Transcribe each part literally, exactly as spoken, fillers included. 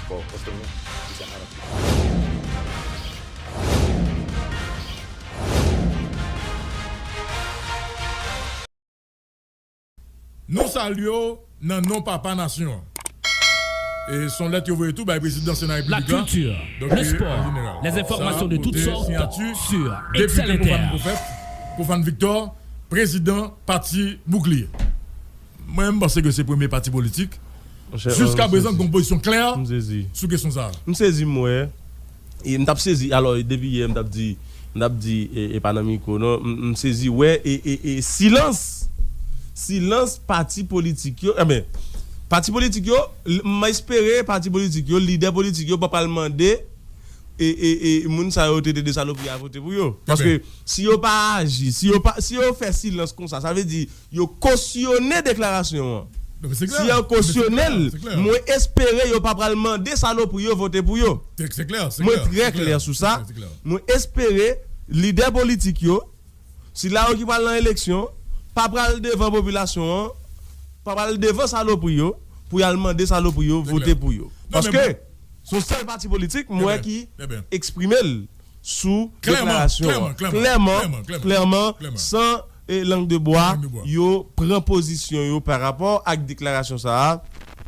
Bon, paske nou, se sa, madanm. Nou salye w nan non Papa Nasyon an. E se yon lèt yo voye tou bay prezidan Sena Repiblik la. La culture, le sport, les informations de toutes sortes sur Excel Inter. Depite Profane Prophète, Profane Victor, prezidan pati Boukliye. Mwen, m panse ke se premye pati politik jiska prezan ki gen yon pozisyon klè sou kesyon sa a. M sezi, m wè. E m t ap sezi, alò, depi yè, m t ap di, m t ap di, e, e pa nan mikwo, non. M, m sezi, wè, e, e, e silans. Silans pati politik yo, enben, pati politik yo, l-, m espere pati politik yo, lidè politik yo, pa pral mande, e, e, e moun sa yo trete de salopri a vote pou yo. Paske si yo pa aji, si yo pa, si yo fè silans konsa, sa vle di, yo kosyone deklarasyon an. Si yo kosyone l, mwen espere yo pa pral mande salopri yo vote pou yo. Mwen trè klè sou sa. Mwen espere lidè politik yo, sila yo ki pral nan eleksyon, pa pral devan popilasyon an, pa pral devan salopri yo, pou y al mande salopri yo vote pou yo. Paske se yon sèl pati politik, mwen, ki eksprime l sou deklarasyon an. Klèman, klèman, klèman, san, e, lang de bwa, yo pran pozisyon yo pa rapò ak deklarasyon sa a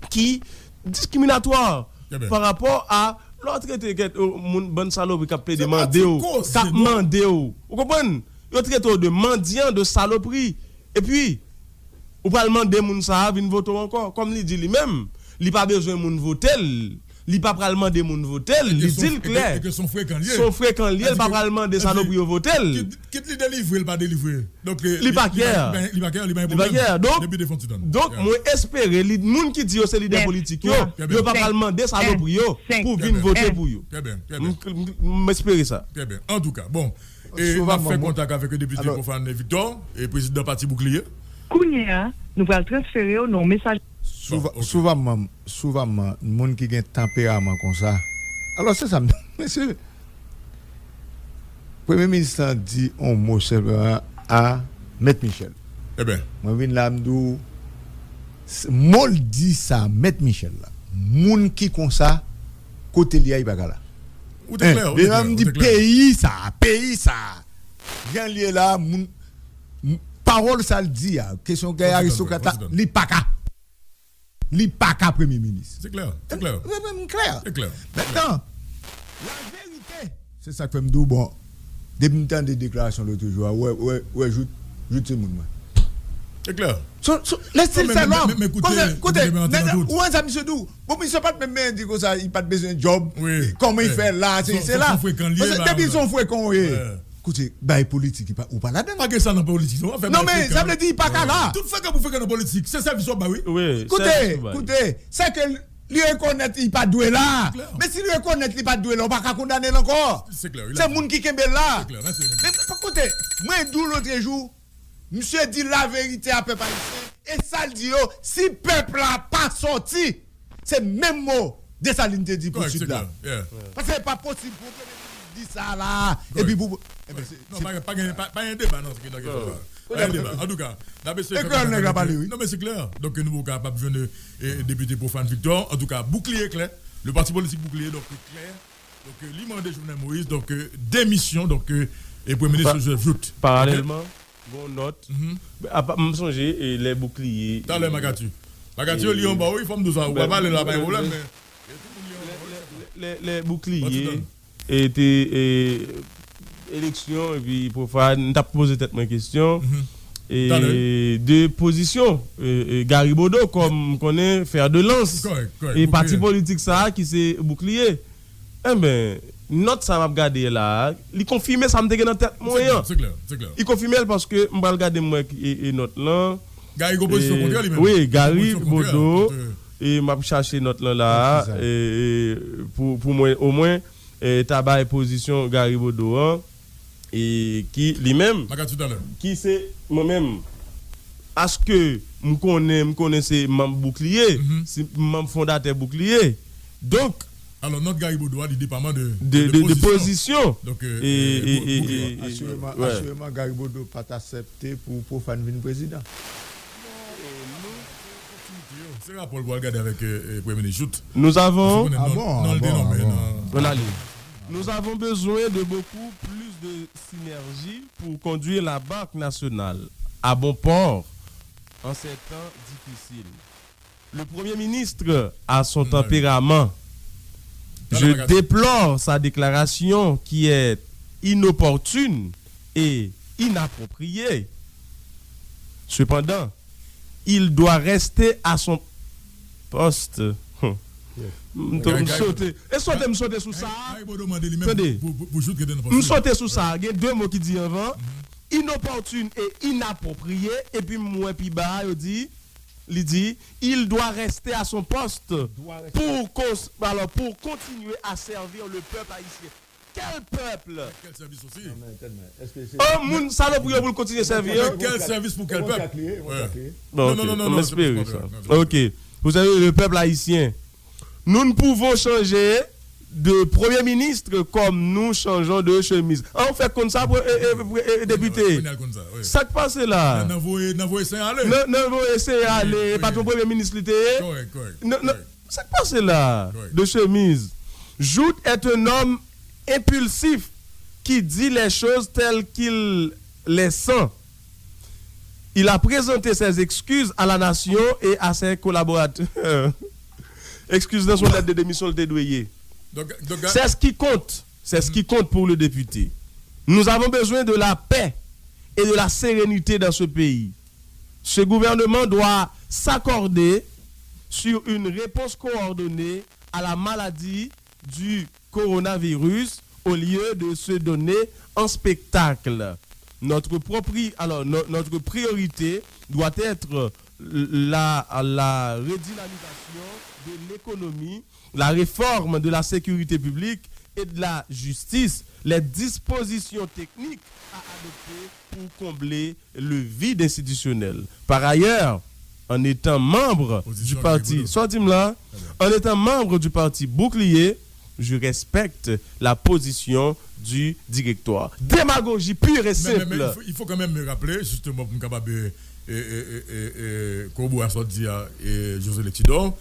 ki diskriminatwa pa rapò a lè w trete kèk, o, moun, bann salopri k ap plede mande w, k ap mande w. Ou konprann? Yo trete w de mandyan, de salopri. Epi, ou pral mande moun sa a vin vote w ankò. Kòm li di li menm, li pa bezwen moun vote l. Li pa pral mande moun vote l. Li di l klè. Se yon frekan l ye, l pa pral mande salopri yo vote l. Kit li delivre, l pa delivre. Donk, li pa kè. Li pa kè, li pa gen pwoblèm. Donk, mwen espere moun ki di yo se lidè politik yo, yo pa pral mande salopri yo pou vin vote pou yo. M espere sa. Trè byen. Antouka, bon. E n ap fè kontak avèk depite Profane Victor, e prezidan pati Boukliye. Kounye a, nou pral transfere w nan yon mesaj. Souvaman, souvaman, moun ki gen tanperaman konsa. Alò, se sa, mesye, premye minis lan di yon mo senpleman a Mèt Michel. Mwen vin la, m di w, mo l di sa, Mèt Michel la. Moun ki konsa, kote li a, li pa ka la. Ou te klè, ou te klè. Devan m di peyi sa, peyi sa. Jan l ye la, moun, pawòl sa l di a, kesyon gè aristokrat la, li pa ka. Li pa ka premye minis. Se klè, se klè. M klè. Se klè. Mentnan, laverite, se sa k fè m di w, bon, depi m tande deklarasyon lòt jou a, wè, wè, wè, jout, jout se moun mwen. Se klè. Lè stil sa lòm. Kote, kote, ou wè sa misye di w? Bon, misye pa t menm di konsa, li pa t bezwen djob. Kòman li fè la, se, se la. Paske depi se yon frekan w ye. Kote, bay politik, ou pa ladan. Pa gen sa nan politik, non. Non, men sa vle di li pa ka la. Tout frekan pou frekan nan politik, se sèvis w ap bay, wi. Koute, koute, se ke li rekonèt li pa dwe la. Men si li rekonèt li pa dwe la, ou pa ka kondane l ankò. Se moun ki kenbe l la. Men koute, mwen di w lòt jou, misye di laverite a pèp ayisyen, e sa l di yo, si pèp la pa sòti, se menm mo Desalin te di pou Sid la. Paske se pa posib pou premye minis di sa la, epi pou, enben, se, non, pa gen, pa gen, pa gen deba nan kesyon sa. Pa gen deba. Antouka, n ap eseye fè kontak avèk li. Non, men se klè. Donk, nou poko kapab jwenn, e, depite Profane Victor. Antouka, Boukliye klè. Le pati politik Boukliye, donk, klè. Donk, li mande Jovenel Moïse, donk, demisyon, donk, e premye minis Joseph Jouthe. Paralèlman, gon nòt. M sonje, e, lè Boukliye. Talè, Makati. Makati, yo li anba, wi, fò m di w sa. Ou pa pale la, pa gen pwoblèm, men. Lè, lè, lè, lè Boukliye, e, te, e, eleksyon, epi Profane, m t ap poze tèt mwen kesyon, e, de pozisyon, e, e, Gary Bodeau, kòm m konnen, fer de lance, e pati politik sa a ki se Boukliye. Enben, nòt sa m ap gade la a, li konfime sa m te gen nan tèt mwen an. Li konfime l paske m pral gade m wè ki, e, e nòt lan. Gary gon pozisyon kontrè li menm. Wi, Gary Bodeau, e m ap chache nòt lan la a, e, e, pou, pou mwen, omwen, e, ta bay pozisyon Gary Bodeau an, e ki li menm, ki se mwen menm, aske m konnen, m konnen se manm Boukliye, se manm fondatè Boukliye. Donk, alò, nòt Gary Bodeau a, li depaman de, de, de pozisyon. Donk, e, e, e, e, asireman, asireman, Gary Bodeau pa t aksepte pou Profane vin prezidan. Rapò l pou al gade avèk, euh, euh, Premye Minis Jouthe. Nous avons. Paske konnen non, non, l te nonmen nan. On a lu. Nous avons besoin de beaucoup plus de synergie pour conduire la Banque nationale à bon port en ces temps difficiles. Le Premier ministre a son tempérament. Je déplore sa déclaration qui est inopportune et inappropriée. Cependant, il doit rester à son poste. M sote. E sote m sote sou sa. Tande. M sote sou sa. Gen de mo ki di anvan. Inopportune et inappropriée. Epi m wè pi ba a, yo di, li di, il doit rester à son poste pour, cons- alors, pour continuer à servir le peuple haïtien. Quel peuple? Kèl sèvis osi? An moun salopri yo pou l kontinye sèvi an? Kèl sèvis pou kèl pèp? Bon, ok, m espere sa. Ok. Vous savez, le peuple haïtien, nous ne pouvons changer de premier ministre comme nous changeons de chemise. An fèk konn sa, depite. Sa k pase la? Nan voye sen ale. Nan voye sen ale. E pa t yon premye minis li te ye? Sa k pase la? De chemise. Jouthe est un homme impulsif qui dit les choses telles qu'il les sent. Il a présenté ses excuses à la nation et à ses collaborateurs. Excuse dans son lettre de démission, le dédouayé. C'est ce qui compte. C'est ce qui compte pour le député. Nous avons besoin de la paix et de la sérénité dans ce pays. Ce gouvernement doit s'accorder sur une réponse coordonnée à la maladie du coronavirus au lieu de se donner en spectacle. Notre, propri- alors, no- notre priorité doit être la, la redynamisation de l'économie, la réforme de la sécurité publique et de la justice, les dispositions techniques à adopter pour combler le vide institutionnel. Par ailleurs, en étant membre du parti, sa w di m la, en étant membre du parti Bouclier, je respecte la position du directoire. Démagogie pure et simple. Men, men, men, il faut, il faut quand même me rappeler, justement, pou m kapab, euh, euh, euh, euh, euh, korobore sa w di a, euh, José Lectidor,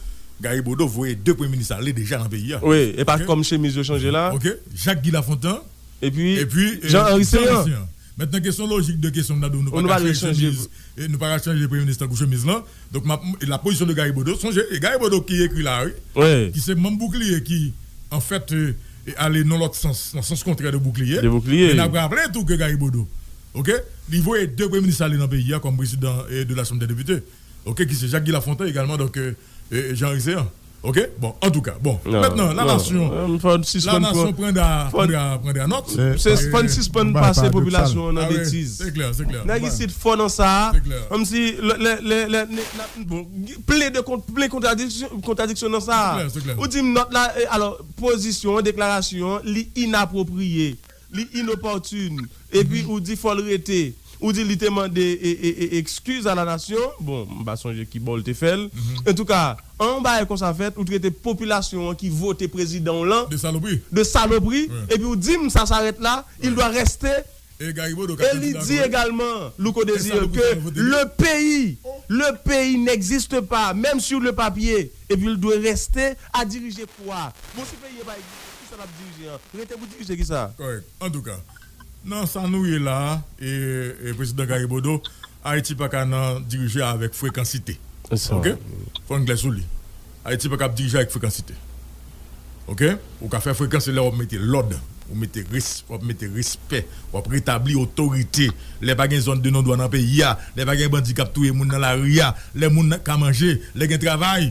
Gary Bodeau voye de premye minis ale deja nan peyi a. Wi, e pa kòm chemiz yo chanje la. Ok, Jacques Guy Lafontant, epi Jean Henry Céant. Mentnan, kesyon lojik de kesyon m ta di w, nou pa ka chanje chemiz, e nou pa ka chanje premye minis tankou chemiz lan. Donk, m ap, la position de Gary Bodeau, sonje, e Gary Bodeau ki ekri la, wi, ki se manm Bouclier ki, an fèt, e ale nan lòt sans, nan sans kontrè de Bouclier. De Bouclier. Men n ap raple tou ke Gary Bodeau, ok, li voye de premye minis ale nan peyi a kòm prezidan, e, de la Chambre des députés, ok, ki se Jacques Guy Lafontant egalman, donk, e, e, Jean Henry Céant. Ok? Bon, antouka, bon. Mentnan, la nasyon, la nasyon pran da, pran da, pran da nòt. Se fò n sispann pase popilasyon an nan betiz. Se klè, se klè. Nèg isit fò nan sa a. Kòmsi, lè, lè, lè, lè, bon, plen de kont-, plen kontradiksyon, kontradiksyon nan sa a. Ou di m nòt la, e, alò, pozisyon an, deklarasyon an, li inapwopriye. Li inopòtin. Epi ou di fò l rete. Ou di li te mande e, e, e, excuse à la nation. Bon, m pa sonje ki bò l te fè l. Antouka, an yon bagay konsa fèt, ou trete popilasyon an ki vote prezidan w lan de salopri. De salopri. Epi ou di m sa s'arrête là, il doit rester. E li di egalman, Louko Désiré, que le pays, le pays n'existe pas, même sur le papier. Epi l dwe reste à diriger quoi? Bon, si peyi a pa egziste, kisa l ap dirije an? Rete pou dirije kisa? Kòrèk. Antouka, nan sa nou ye la a, e, e, Prezidan Gary Bodeau, Ayiti pa ka nan dirije avèk frekansite. Ok? Fò n klè sou li. Ayiti pa ka ap dirije avèk frekansite. Ok? Ou ka fè frekans lè w ap mete lòd, ou mete res-, w ap mete respè, w ap retabli otorite. Lè pa gen zòn de non dwa nan peyi a, lè pa gen bandi k ap touye moun nan lari a, lè moun nan ka manje, lè gen travay,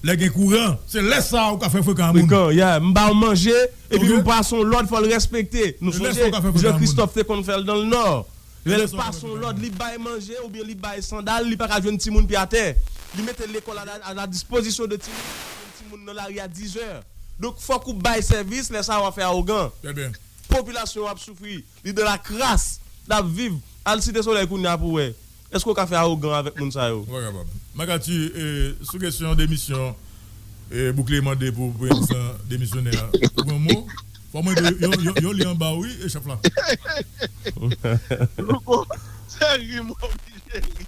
lè gen kouran, se lè sa a ou ka fè frekan a moun. Frekan, yeah. M ba w manje, epi m pase yon lòd, fò l respekte. Nou sonje, Jean Christophe te konn fè l dans le Nord. Lè l pase yon lòd, li bay manje oubyen li bay sandal, li pa ka jwenn timoun pye atè. Li mete lekòl a la, a la dispozisyon de timoun, li pa ka jwenn timoun nan lari a dizè. Donk, fòk ou bay sèvis, lè sa a w ap fè awogan. Popilasyon an ap soufri, li dans la crasse, l ap viv. Al Site Solèy kounye a pou w wè. Èske w ka fè awogan avèk moun sa yo? Ou pa kapab. Makati, e, sou kesyon demisyon, e, Bouclier mande pou premye minis lan demisyone a, ou gen yon mo? Fò mwen de, yo, yo, yo li anba w, wi, e chèf la. Louko, se ri m oblije ri.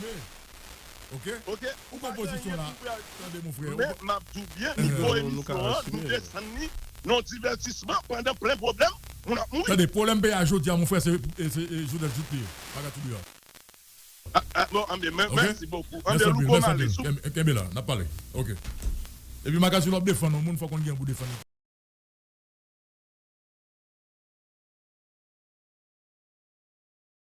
asime. Ok? Ok. Ou pran pozisyon la. Tande, mon frè. Men m ap di w byen, nou pran emisyon an, nou desann li nan yon divètisman pandan plen pwoblèm, moun ap mouri. Tande, pwoblèm peyi a jodi a, mon frè, se, se, se Jovenel Jout li ye. Maga Toubiya. Ah, ah, bon, anben, men, mèsi bokou. Anben, Louko Malis. Kenbe la, n ap pale. Ok. Epi Maga Toubiya ap defann yon moun, fòk konn gen yon pou defann.